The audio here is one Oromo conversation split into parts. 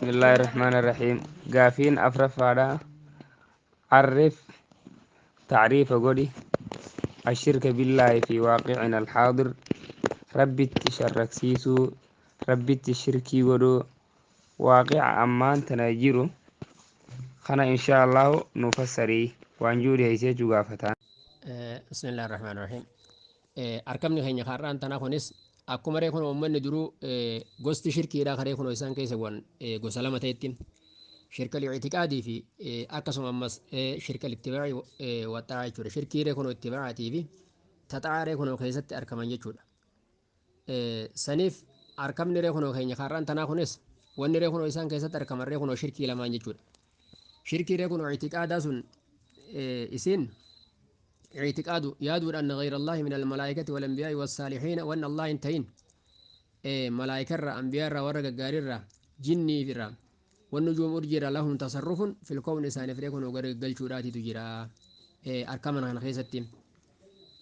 بسم الله الرحمن الرحيم. Gaafiin afraffaadha. عرف تعريف godhi الشرك بالله في واقعنا الحاضر. Rabbitti sharraksiisuu, Rabbitti shirkii godhuu, waaqica ammaan tana jiru kana insha Allahu nu fassarii waan jiru dhiyeessee jechuu gaafataan. بسم الله الرحمن الرحيم. Arkamni keenya har'aan tanaa kunis akkuma ree kun uummanni duruu gosti shirkiidha karee kun isaan keessa bu'an gosa lama ta'etti, shirka ictiqaadii fi akkasuma ammas shirka ittibaa'i waxxaa jechuudha. Shirkii ree kun ittibaa'aatii fi taxaa ree kun keessatti argaman jechuudha. Saniif arkamni ree kun keenya har'aan tanaa kunis wanni ree kun isaan keessatti argaman ree kun shirkii lamaan jechuudha. Shirkii ree kun ictiqaadaa sun isin اعتقاد يادون أن غير الله من الملائكة والأنبياء والصالحين، وأن الله انتهين ملائكة را، أنبياء را، ورق قارر را، جني في را، والنجوم أرجر لهم تصرف في الكون سانفريكون وقرق قلشورات تجرا أركامنا خيستي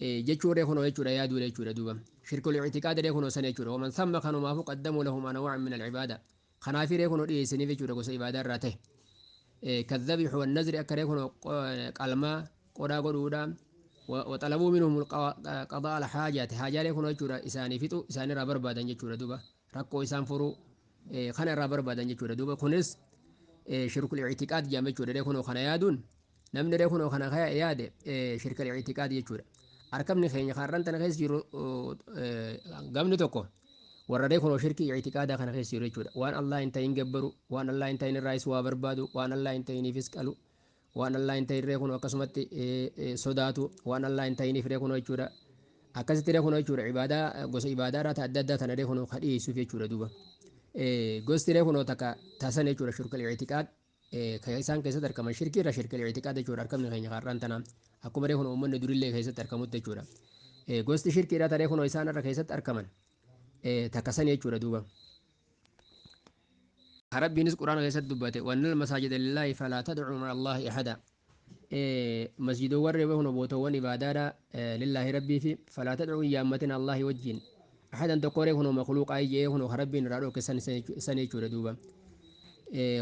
جتشور يكون يجور يادو يجور دوبا. شرك الاعتقاد يكون سنة يجور، ومن ثم كانوا ما قدموا لهم أنواع من العبادة خنافير يكون إيه سنة يجور قص عبادة راته كالذبح والنذر أكر يكون قلما قرا قرودا، وطلبوا منهم قضاء الحاجات حاجات يكون يجور إساني فتو إساني رابر بادن يجور دوبا ركو إسان فرو خنا رابر بادن يجور دوبا. كنس شرك الاعتقاد جام يجور يكون خنا يادون نمن يكون خنا خيا ياد شرك الاعتقاد يجور. Arkamni keenya har'aan tana keessa jiru gamni tokko warra reekunoo shirkii ictiqaadaa kana keessa jiru jechuudha. Waan Allah hin ta'in gabbaru, waan Allah hin ta'in irraayis waa barbaadu, waan Allah hin ta'iniifis qalu, waan Allah hin ta'in reekunoo akkasumatti sodaatu, waan Allah hin ta'iniif reekunoo jechuudha. Akkasitti reekunoo jechuudha ibaadaa gosa ibaadaa irraa adda addaa tana reekunoo ka dhiyeessuuf jechuudha duuba. Gosti reekunoo takka tasan jechuudha shirkul ictiqaad kan isaan keessatti argaman shirkii irra shirkul ictiqaad jechuudha. Arkamni keenya har'aan tana akkuma reekunoo uummanni durillee keessatti argamutti jechuudha. Gosti shirkiidha taree kunoo isaan irra keessatti argaman takka san jechuudha duuba. Rabbiinis Quraana keessatti dubbate: وأن المساجد لله فلا تدعوا مع الله أحدا. Masjidoowwan reeba kun bootawwan ibaadaadha لله Rabbii fi فلا تدعوا yaammatin الله wajjin أحدا tokko ree kunoo makluuqaa jee kunoo Rabbiin irraa dhooke san jechuudha duuba.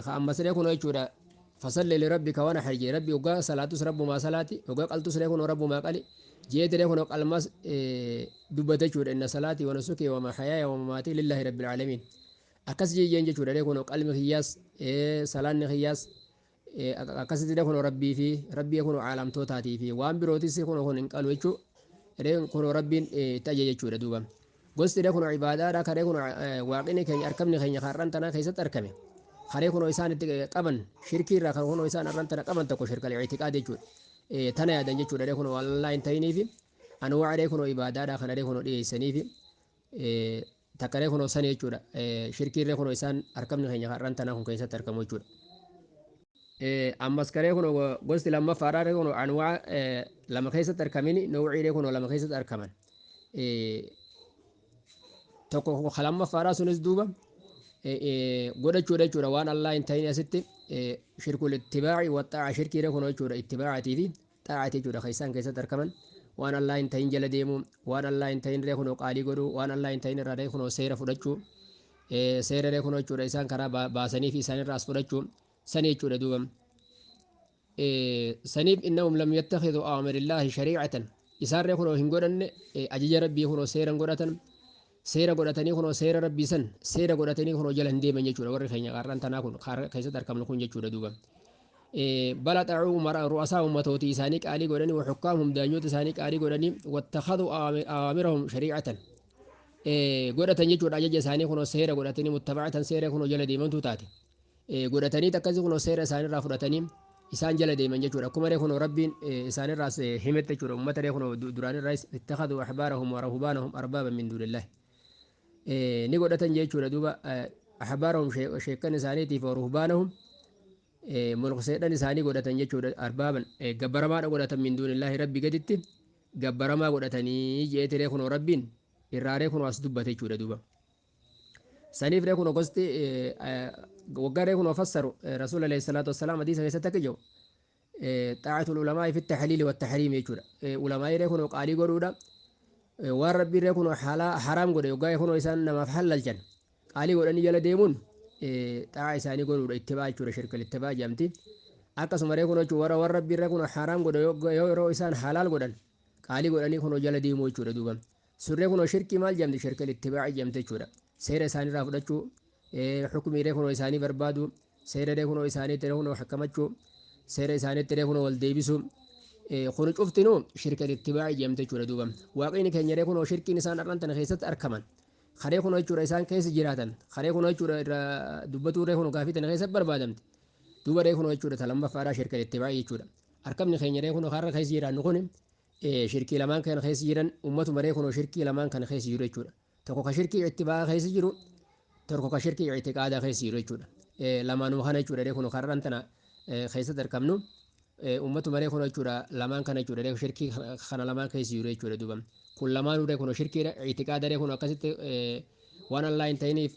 Ka ammas ree kunoo jechuudha فصل لربك وانحر jee Rabbi waggaa salaatus Rabbumaa salaati, waggaa qaltus ree kunoo Rabbumaa qali jeeti ree kunoo qalmas dubbate jechuudha: إن صلاتي ونسكي ومحياي ومماتي لله رب العالمين. Akkas jeen jechuudha ree kunoo qalmi kiyyaas salaanni kiyyaas akkasitti ree kunoo Rabbii fi Rabbii kunoo caalamtootaatii fi waan birootis kunoo kun hin qalu jechuu ree kunoo Rabbiin itti ajaje jechuudha duuba. Gosti ree kunoo ibaadaadha karee kunoo waaqni keenya arkamni keenya har'aan tanaa keessatti argame karee kunoo isaan itti qaban shirkii irraa kan kunoo isaan har'aan tana qaban tokko shirka ictiqaad jechuudha. Tana yaadan jechuudha ree kunoo waan Allah hin ta'iniifi anwaa ree kunoo ibaadaadha kana ree kunoo dhiyeessaniifi takka ree kunoo san jechuudha. Shirkii ree kunoo isaan arkamni keenya har'aan tanaa kun keessatti argamu jechuudha. Ammas karee kunoo gosti lammaffaadhaa ree kunoo anwaa lama keessatti argamini nawcii ree kunoo lama keessatti argaman tokko lammaffaadhaa sunis duuba godhachuudha jechuudha. Waan Allah hin ta'in asitti shirkul ittibaa'i waxxaa'a shirkii ree kunoo jechuudha ittibaa'atii fi xaa'atii jechuudha kan isaan keessatti argaman waan Allah hin ta'in jala deemuu, waan Allah hin ta'in ree kunoo qaalii godhuu, waan Allah hin ta'in irraa ree kunoo seera fudhachuu, seera ree kunoo jechuudha isaan karaa baasanii fi isaan irraa as fudhachuu sani jechuudha duuba. Saniif إنهم لم يتخذوا أوامر الله شريعة. Isaan ree kunoo hin godhanne ajaja Rabbii kunoo seera godhatan, seera godhatanii kunoo seera Rabbii san seera godhatanii kunoo jala hin deeman jechuudha warri keenya qarran tanaa kun keessatti argamnu kun jechuudha duuba. بل أطاعوا رؤساءهم ummatooti isaanii qaalii godhanii وحكامهم daanyoota isaanii qaalii godhanii واتخذوا أوامرهم شريعة godhatan jechuudha. Ajaja isaanii kunoo seera godhatanii متبعة seera kunoo jala deemantu taate godhatanii akkasii kunoo seera isaaniirraa fudhatanii isaan jala deeman jechuudha. Akkuma ree kunoo Rabbiin isaanirraas himette jechuudha ummata ree kunoo duraanirraas: اتخذوا أحبارهم ورهبانهم أربابا من دون الله. Ni godhatan jechuudha duuba أحبارهم sheekkan isaaniitiif ورهبانهم mulqseedhan isaanii godhatan jechuudha أربابا gabbaramaadha godhatan من دون الله Rabbi gaditti gabbaramaa godhatanii jeeti ree kunoo Rabbiin irraa ree kunoo as dubbate jechuudha duuba. Saniif ree kunoo gosti waggaa ree kunoo fassaru Rasuul عليه الصلاة والسلام hadiisa keessatti akka jiru طاعة العلماء في التحليل والتحريم jechuudha. Ulamaa'ii ree kunoo qaalii godhuudha waan Rabbiin ree kunoo haraam godhe waggaa kunoo isaan namaaf halalchan qaalii godhanii jala deemuun. Xaa'aa isaanii godhuudha ittibaa jechuudha, shirkal ittibaa jedhamti. Akkasuma ree kun jechuudha warra warra rabbi irra kun haraam godhe yoo yeroo isaan halaal godhan qaalii godhanii kun jala deemuu jechuudha duuba. Surree kun shirkii maal jedhamti? Shirkal ittibaa jedhamti jechuudha. Seera isaaniirraa fudhachuu, xukumiilee kun isaanii barbaadu, seera kun isaaniitti kun hakkamachuu, seera isaaniitti kun wal deebisuu, kun cuftinuu shirkal ittibaa jedhamti jechuudha duuba. Waaqni keenya kun shirkiin isaan har'an tana keessatti argaman karee kun jechuudha isaan keessa jiraatan, karee kun jechuudha irraa dubbatuu ree kun gaafii tana keessatti barbaadamte duuba. Ree kun jechuudha ta lammaffaadhaa shirkal ittibaa jechuudha. Arkamni keenya ree kun har'a keessa jiraannu kun shirkii lamaan kana keessa jiran, ummatuma ree kun shirkii lamaan kana keessa jiru jechuudha. Tokko ka shirkii ittibaa keessa jiru, tokko ka shirkii itiqaadaa keessa jiru jechuudha. Lamaanuma kana jechuudha ree kun har'an tana keessatti argamnu, ummatuma ree kun jechuudha lamaan kana jechuudha ree shirkii kana lamaan keessa jiru jechuudha duuba. Kun lamaanuu ree kun shirkiidha. Itiqaada ree kun akkasitti waan allaa hin ta'iniif